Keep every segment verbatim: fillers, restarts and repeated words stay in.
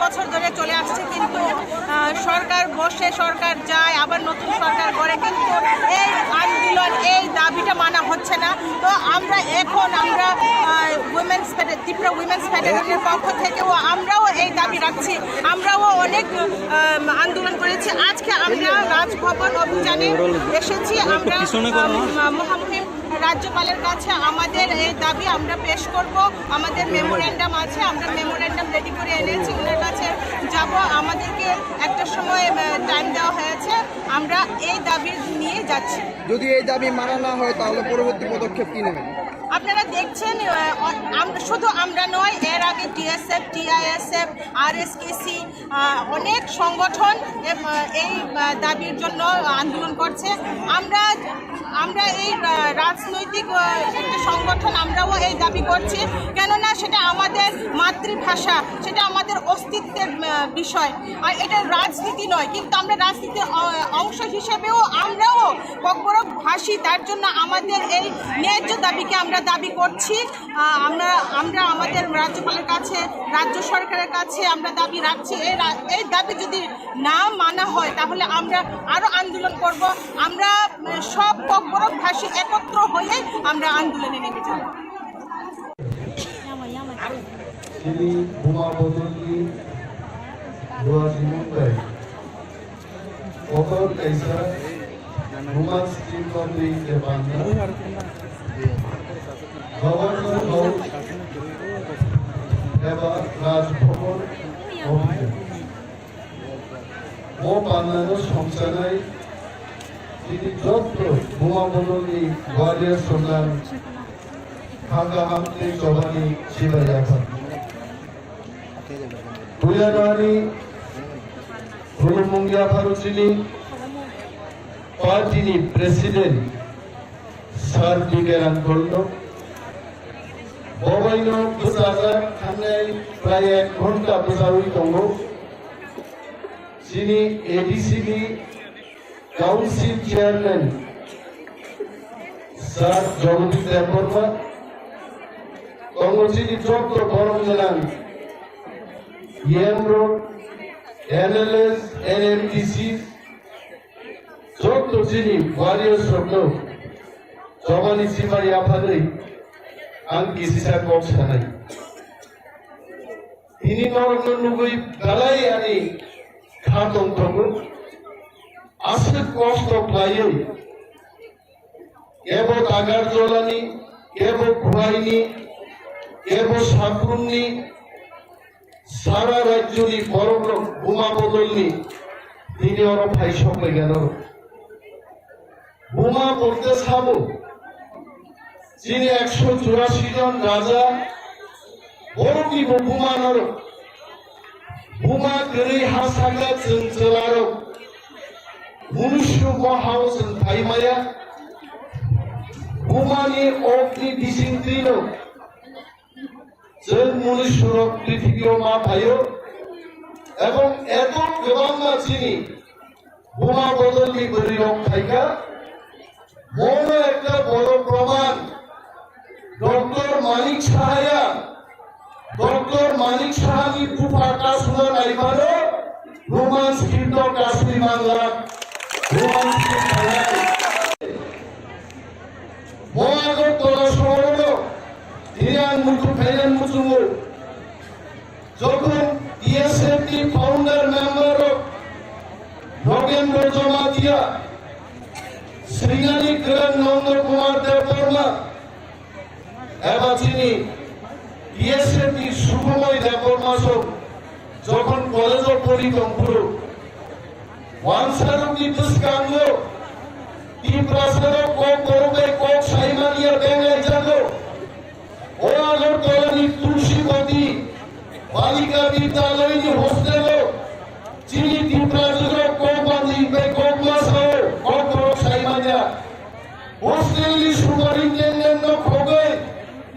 বছর ধরে চলে আসছে, কিন্তু আহ, সরকার বসে, সরকার যায়, আবার নতুন সরকার গড়ে, কিন্তু এই আন্দোলন, এই দাবিটা মানা হচ্ছে না। তো আমরা এখন, আমরা উইমেন্স, ত্রিপুরা উইমেন্স ফেডারেশনের পক্ষ থেকেও আমরাও এই দাবি রাখছি। আমরাও অনেক আহ, আন্দোলন করেছি। আজকে আমরা রাজভবন অভিযানে এসেছি। আমরা আহ, মহামহিম রাজ্যপালের কাছে আমাদের এই দাবি আমরা পেশ করব। আমাদের মেমোরেন্ডাম আছে, আমরা মেমোরেন্ডাম রেডি করে এনেছি ওনার কাছে। যাব, আমাদেরকে একটা সময় টাইম দেওয়া হয়েছে, আমরা এই দাবি নিয়ে যাচ্ছি। যদি এই দাবি মানা না হয়, তাহলে পরবর্তী পদক্ষেপ কি নেবেন? আপনারা দেখছেন, আহ, অ-, আম-, শুধু আমরা নয়, এর আগে ডিএসএফ, টিআইএসএফ, আরএসকেসি, আহ, অনেক সংগঠন এম, আহ, এই আহ, দাবির জন্য আন্দোলন করছে। আমরা আমরা এই আহ, রাজনৈতিক আহ, একটা সংগঠন, আমরাও এই দাবি করছি, কেননা সেটা আমাদের মাতৃভাষা, সেটা আমাদের অস্তিত্বের আহ, বিষয়। আর এটা রাজনীতি নয়, কিন্তু আমরা রাজনীতির আহ, অংশ হিসেবেও আমরাও ককবরক ভাষী, তার জন্য আমাদের এই ন্যায্য দাবিকে আমরা দাবি করছি। আহ, আমরা আমরা আমাদের রাজ্যপালের কাছে, রাজ্য সরকারের কাছে আমরা দাবি রাখছি। এই রা- এই দাবি যদি না মানা হয়, তাহলে আমরা আরো আন্দোলন করব। আমরা আহ, সব ককবরক ভাষী একত্র হয়ে আমরা আন্দোলনে নেমে যাব। Chini buma bodolni duaji mungtai. Kotor kaisa Roman script o twi je panda. Governor House eba Raj Bhavan office. Bo pandano songchanai chini jotto buma bodolni warriors rokno kha kaham tei chobani sibai yaphar. Puila nani khulumung yapharo chini party ni president Sir B K Rangkholno. Bobaino bwchajak thangnai prai ek ghonta bwchaui tongo. Chini A D C ni Council Chairman Sir Jagadish Debbarma, tongo chini jotto borom gwnang E M rok, M L As, N M D C, jotto chini warriors rokno chobani sibai yapharwi ang kisisa kok sanai. Tini norokno nugwi belai ani kha tongthokgo. Aswk kosto khlaiwi kebo Tagarjolani, kebo Khulaini, kebo Sakrumni, sara rajyoni borokrok buma bodolni tini oro phai sok paikha norok. Buma bolte sabo, chini ekso churasi jon raja, borokni bo buma norok. Buma kwrwi ha saka chwng chwlarok, munusu bo hao chwng phai maya. Bumani okni bising twino chwng munusurok prithibio ma phaio, ebong eto kwbangma chini buma bodolni bwrwirok phaikha. Bono ekta boro proman, Doctor Manik Sahaya, Doctor Manik Sahani bupha kasuna naimano Roman script no kasui mangla, Roman script phainai. Bo Agartala sohorono tini ang muchung khainani muchungo. Jokhon T S F ni founder member rok Nogendra Jamatia, Sringani Kwrwng Nanda Kumar Debbarma, eba chini T S F ni Sukhumoi Debbarma sok jokhon college o pori tongphuru, wansarokni bwskango Tiprasarok kok borok bai kok saimaniya benglaijago. O Agartala ni Tulsibati Balika Vidyalaya ni hostel o chini Tiprasarok kok bandi bai kok masao kok borok saimanya. Hostel ni superintendent no khogwi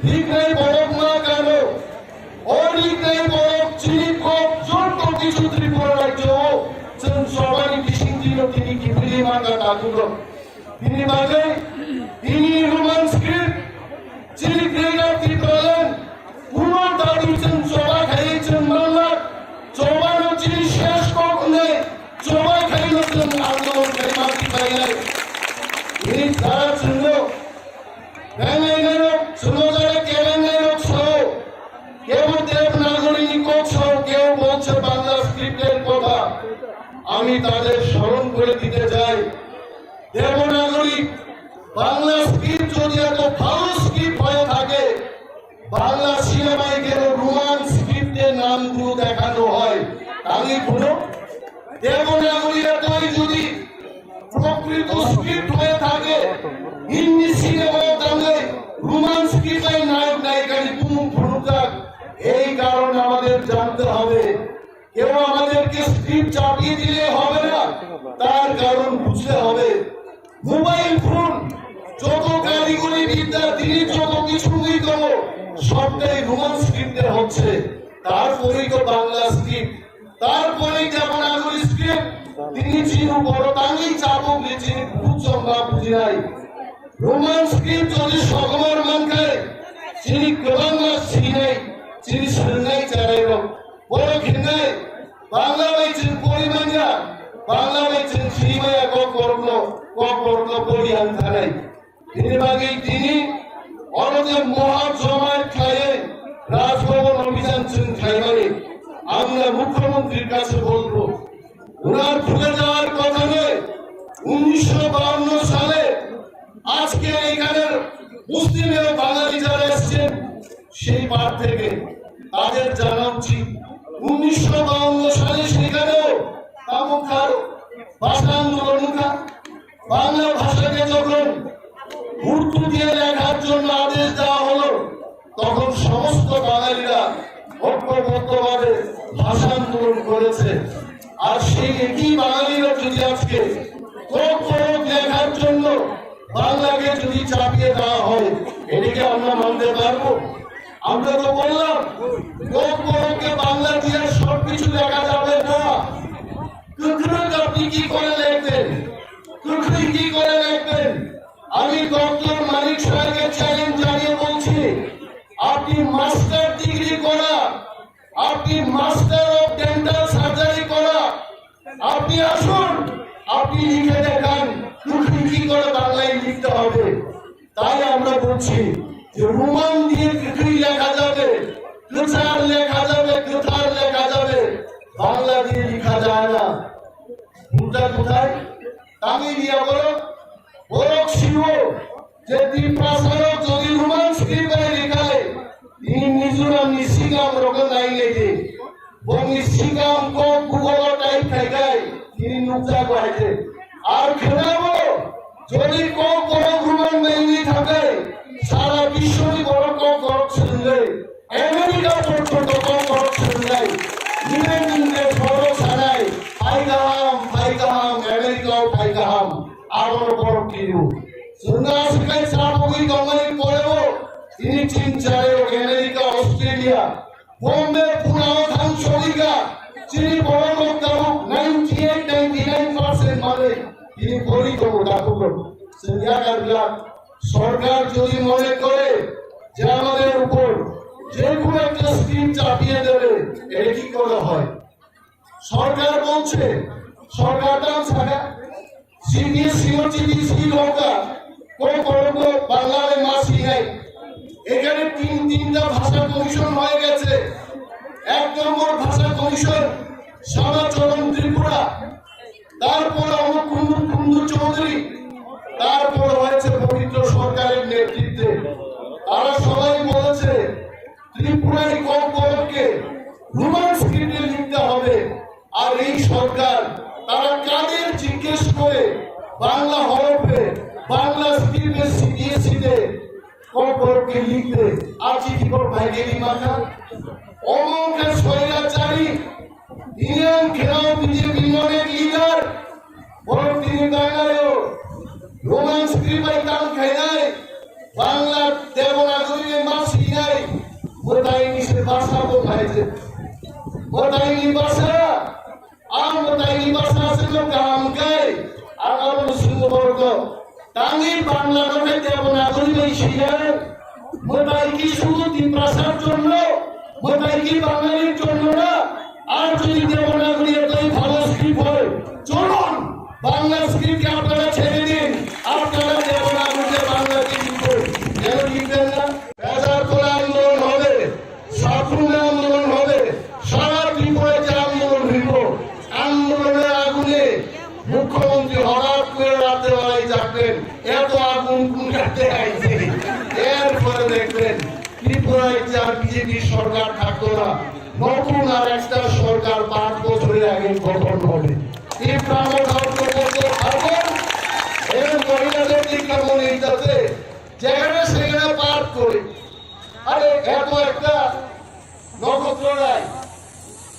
riknai borok ma kano. O riknai borok chini kok joto kichu Tripura rajyo o chwng chobani bising tino tini kiphilwi mangkha takhuk rok. Bini bagwi bini Roman script chini Greater Tipraland kuno dabi chwng choba khaiwi chwng manna, choba Ini তারা ছিল, ব্যাংলাইনারক, সুন্দরতারে কেলেঙ্গাইরক সহ, কেবল দেবনাগরী নিকট সহ কেউ বলছে বাংলা স্ক্রিপ্টের কথা। আমি তাদের স্মরণ করে দিতে চাই, দেবনাগরী বাংলা স্ক্রিপ্ট যদি এত ভালো স্ক্রিপ্ট হয়ে থাকে, বাংলা সিনেমায় কেন রোমান স্ক্রিপ্টের নামগুলো দেখানো হয়? আমি কোনো দেবনাগরী এতই যদি প্রকৃত স্ক্রিপ্ট হয়ে থাকে, হিন্দি সিনেমায় তাহলে রোমান স্ক্রিপ্টে নায়ক নায়িকারই তুমুল ভূমিকা। এই কারণে আমাদের জানতে হবে, কেউ আমাদেরকে স্ক্রিপ্ট চাপিয়ে দিলে হবে না, তার কারণ বুঝতে হবে। মোবাইল ফোন, যত কারিগরি বিদ্যা, তিনি যত কিছু নিতম, সবটাই রোমান স্ক্রিপ্টে হচ্ছে। তারপরেই তো বাংলা স্ক্রিপ্ট, তারপরেই Devanagari script. Tini chini boro tangwi chabuk ni chini bukhuk chongma bujinai. Roman script jodi sogomor mankhai, chini kwbangma sinai, chini swrwngnai charairok. Borok hinai, Bangla bai chwng pori manya, Bangla bai chwng swi maya kok borokno, kok borokno pori ang thanai. Bini bagwi tini oro je moha jomaat khlaiwi Raj Bhaban obhijan chwng khlaimani, আমরা মুখ্যমন্ত্রীর কাছে বলবো, ওনার ভুলে যাওয়ার কথা নয়। উনিশশো বাহান্ন সালে আজকে এখানে মুসলিম এবং বাঙালি যারা এসছেন সেই পার থেকে, তাদের জানা উচিত উনিশশো বাহান্ন সালে সেখানেও তামুক ভাষা আন্দোলন, বাংলা ভাষাকে যখন উর্দু দিয়ে লেখার জন্য আদেশ দেওয়া হলো, তখন সমস্ত বাঙালিরা ঐক্যবদ্ধভাবে ভাষা আন্দোলন করেছে। আর সেই একই বাঙালিরা যদি আজকে ককবরক লেখার জন্য বাংলাকে যদি চাপিয়ে দেওয়া হয়, এটাকে আমরা মানতে পারবো? আমরা তো বললাম, ককবরককে বাংলা দিয়ে সবকিছু লেখা যাবে না। কুকরুক আপনি কি করে লেখবেন? কুকরুক কি করে লেখবেন? আমি ডক্টর মানিক সাহেবকে চ্যালেঞ্জ জানিয়ে বলছি, আপনি মাস্টার ডিগ্রি করা, আপনি মাস্টার অফ ডেন্টাল সার্জারি করা, আপনি আসুন, আপনি লিখে দেখান কুকরুক কি করে বাংলায় লিখতে হবে। তাই আমরা বলছি যে রোমান দিয়ে কুকরুক লেখা যাবে, কুথার লেখা যাবে, কুথার লেখা যাবে, বাংলা দিয়ে লেখা যায় না। ভুলটা কোথায়? তামিল ইয়া বলো, বরক শিব, যে তিপ্রাসারক যদি রোমান স্ক্রিপ্টে লেখায়, তিনি মিজোরাম নিশিগাম রকম নাই লেখে। Bongni sikam kok Google o type khai khai, tini nukjago hai khe. Ar khwnabo, jodi kok borok Roman bai wngwi thangkhe, sara biswni borok kok borok swrwngnai. America porjonto kok borok swrwngnai. Even English borok sanai, phai kaham, phai kaham, America o phai kaham. Abo borok twibo. Chwngno aswk khe chabogwi tongmani porebo, tini Chin chai America, Australia, Bombay, Pune o thang sogwikha, chini borok rok tabuk ninety eight, ninety nine percent manwi tini pori tongo takhuk rok. Chwng yakar glak, সরকার যদি মনে করে যে আমাদের উপর যে কোনো একটা স্কিম চাপিয়ে দেবে, এটা কি করা হয়? সরকার বলছে, সরকার দাম ছাড়া সিবিএসই ও সিবিএসই লোকা কোন বড় বাংলায় মাসি নাই। এখানে তিন তিনটা ভাষা কমিশন হয়ে গেছে। এক নম্বর ভাষা কমিশন শ্যামাচরণ ত্রিপুরা, তারপরে অমর কুন্ডু কুন্ডু চৌধুরী, তারপরে হয়েছে পবিত্র সরকারের নেতৃত্বে। তারা সবাই বলেছে ত্রিপুরায় কম বড়কে রোমান স্ক্রিপ্টে লিখতে হবে। আর এই সরকার, তারা কাদের জিজ্ঞেস করে বাংলা হরফে, বাংলা স্ক্রিপ্টে সিবিএসই তে কম বড়কে লিখতে? আজি দিবর ভাইগেরি মাথা অমকে স্বৈরাচারী ইন্ডিয়ান খেলাও বিজেপি অনেক লিডার বরং tini Banglayo Roman script bai tang khainai, Bangla Devanagari bai ma sinai, mwtaini se basa bo khaijak. Mwtaini basa, ang mwtaini basa se no kaham kai, ang abo no sungbo borok no. Tangwi Bangla no khe Devanagari bai sinai, mwtai ki শুধু তিপ্রাসার জন্য, mwtai ki বাঙালির জন্য না, আর যদি দেবনাগরী এতই ভালো স্ক্রিপ্ট হয়, চলুন, বাংলা স্ক্রিপ্টকে আপনারা ছেড়ে এত আগুন কোন কাটতে আইছে? এরপরে দেখবেন ত্রিপুরায় আর বিজেপি সরকার থাকতো না, নতুন আর একটা সরকার পাঁচ বছরের আগে গঠন হবে। ত্রিপুরা মোটা ঐক্যবদ্ধ থাকবেন এবং মহিলাদের দিকটা মনে যাতে যেখানে সেখানে পাঠ করে। আরে এত একটা নক্ষত্র নাই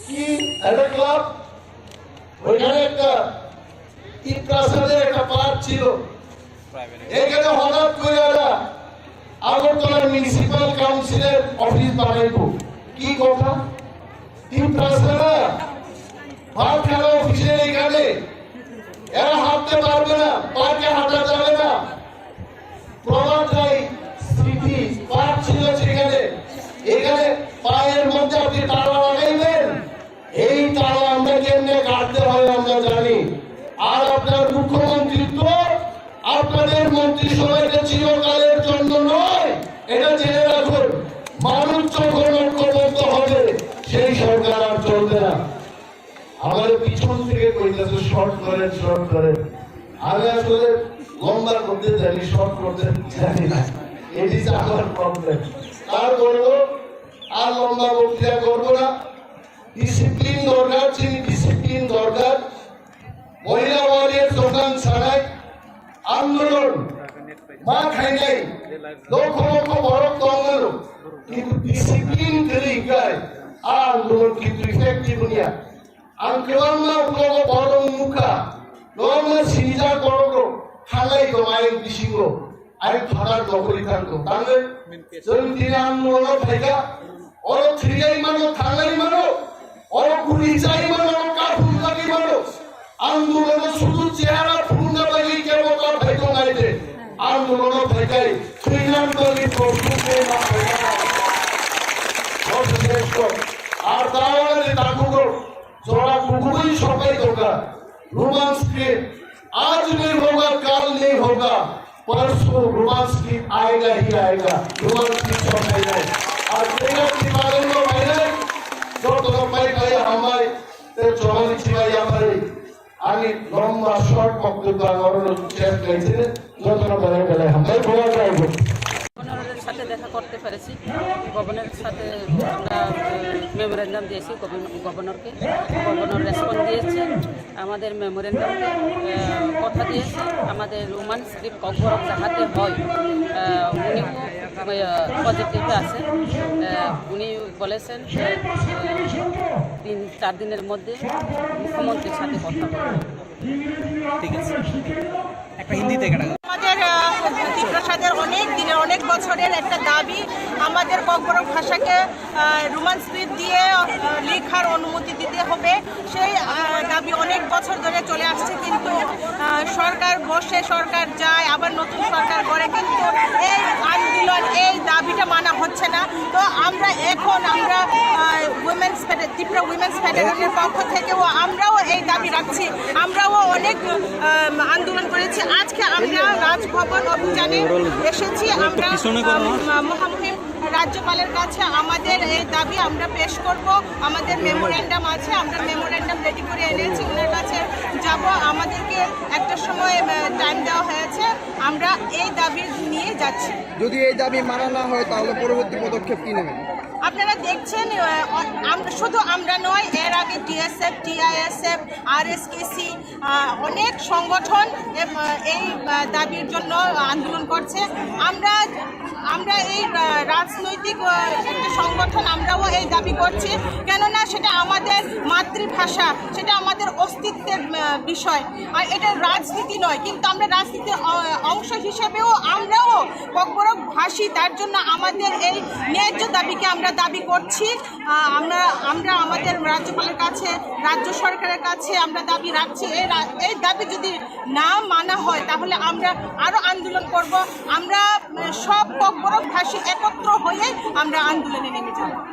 কি একটা ক্লাব, ওইখানে একটা তিপ্রাসাদের একটা পার্ক ছিল। এখানে হঠাৎ করে ওরা আগরতলা মিউনিসিপ্যাল কাউন্সিলের অফিস বানাইবো। কি কথা? তিপ্রাসারা ভাত খাওয়া অফিসের এখানে এরা হাঁটতে পারবে না, পার্কে হাঁটা যাবে না। প্রভাতটাই স্মৃতি পার্ক ছিল সেখানে। এখানে পায়ের মধ্যে আপনি তালা লাগাইবেন, এই তালা আমরা কেমনে কাটতে হয় আমরা জানি। আর আপনার মুখ্যমন্ত্রী তো আপনাদের মন্ত্রিসভা এটা চিরকালের জন্য নয়, এটা জেনে রাখুন। মানুষ যখন ঐক্যবদ্ধ হবে, সেই সরকার আর চলবে না। আমাদের পিছন থেকে কইতেছে, "শর্ট করেন, শর্ট করেন।" আমি আসলে লম্বা করতে জানি, শর্ট করতে জানি না, এটি আমার প্রবলেম। তারপরেও আর লম্বা বক্তৃতা করবো না। ডিসিপ্লিন দরকার, চিনি ডিসিপ্লিন দরকার। মহিলা ওয়ারিয়র দোকান ছাড়াই আন্দোলন মা খাইলাই লক্ষ লক্ষ বড় দঙ্গল কিন্তু ডিসিপ্লিন তরিকায় আন্দোলন কিন্তু ইফেক্টিভ নিয়া। Ang kwbangma uklogo borok nukha, kwbangma sinijak borok rok thanglai tongo ayang bisingo, ayang thorar nokoli thangkho. Tangwi chwng tini ang nono phaikha, oro thwigai mano, thanglai mano, oro guri chai mano, oro kaphung jagwi mano. Ang nono sudu chehara phunukna bagwi kebo ta phai tong ai de. Ang nono phaikai, thwinan bagwi prostuti ma phaikha. Oro se seshto. Ar tawale takhukgo. Jora kubui sokai tonga. Roman script. Aaj nahi hoga, kal nahi hoga. Parso Roman script aayega hi aayega. Roman script sokai nai. Ar tega ki bagan lo bhai nai. Joto no pai pai hambai. Te chomani chimai yapari. Ani lomba short boktobbo ang orono ches khlaisini. Jotono belai belai hambai. Bola jai bo. গভর্নরের সাথে দেখা করতে পেরেছি। গভর্নরের সাথে আমরা, আহ, মেমোরেন্ডাম দিয়েছি গভর্ন-, গভর্নরকে। গভর্নর রেসপন্স দিয়েছে আমাদের মেমোরেন্ডামকে, আহ, কথা দিয়েছে আমাদের রোমান স্ক্রিপ্ট ককবরক যাহাতে হয়। আহ, উনিও, আহ, পজিটিভে আছেন। আহ, উনি বলেছেন যে, আহ, তিন চার দিনের মধ্যে মুখ্যমন্ত্রীর সাথে কথা বলবেন। ঠিক আছে, একটা হিন্দিতে একটা গান। আমাদের, আহ, ত্রিপ্রাসাদের অনেক দিনের, অনেক বছরের একটা দাবি, আমাদের ককবরক ভাষাকে, আহ, রোমান স্ক্রিপ্ট দিয়ে, আহ, লেখার অনুমতি দিতে হবে। সেই, আহ, দাবি অনেক বছর ধরে চলে আসছে, কিন্তু, আহ, সরকার বসে, সরকার যায়, আবার নতুন সরকার গড়ে, কিন্তু এই আন্দোলন, এই দাবিটা মানা হচ্ছে না। তো আমরা এখন, আমরা, আহ, উইমেন্স ফেডে-, ত্রিপুরা উইমেন্স ফেডারেশনের পক্ষ থেকেও আমরাও এই দাবি রাখছি। আমরাও অনেক, আহ, আন্দোলন করেছি। আজকে আমরা রাজভবন অভিযানে এসেছি। আমরা, আহ, মহামহিম রাজ্যপালের কাছে আমাদের এই দাবি আমরা পেশ করব। আমাদের মেমোরেন্ডাম আছে, আমরা মেমোরেন্ডাম রেডি করে এনেছি, ওনার কাছে যাব। আমাদেরকে একটা সময়, আহ, টাইম দেওয়া হয়েছে, আমরা এই দাবি নিয়ে যাচ্ছি। যদি এই দাবি মানা না হয়, তাহলে পরবর্তী পদক্ষেপ কি নেবেন? আপনারা দেখছেন, আহ, আম-, শুধু আমরা নয়, এর আগে টিএসএফ, টিআইএসএফ, আরএসকেসি, আহ, অনেক সংগঠন এম-, আহ, এই, আহ, দাবির জন্য আন্দোলন করছে। আমরা, আমরা এই, আহ, রাজনৈতিক, আহ, একটা সংগঠন, আমরাও এই দাবি করছি, কেননা সেটা আমাদের মাতৃভাষা, সেটা আমাদের অস্তিত্বের, আহ, বিষয়। আর এটা রাজনীতি নয়, কিন্তু আমরা রাজনীতির, আহ, অংশ হিসেবেও আমরাও ককবরক ভাষী, তার জন্য আমাদের এই ন্যায্য দাবিকে আমরা দাবি করছি। আহ, আমরা, আমরা আমাদের রাজ্যপালের কাছে, রাজ্য সরকারের কাছে আমরা দাবি রাখছি। এই রা-, এই দাবি যদি না মানা হয়, তাহলে আমরা আরো আন্দোলন করব। আমরা, আহ, সব ককবরক ভাষী একত্র হয়ে আমরা আন্দোলনে নেমে যাব।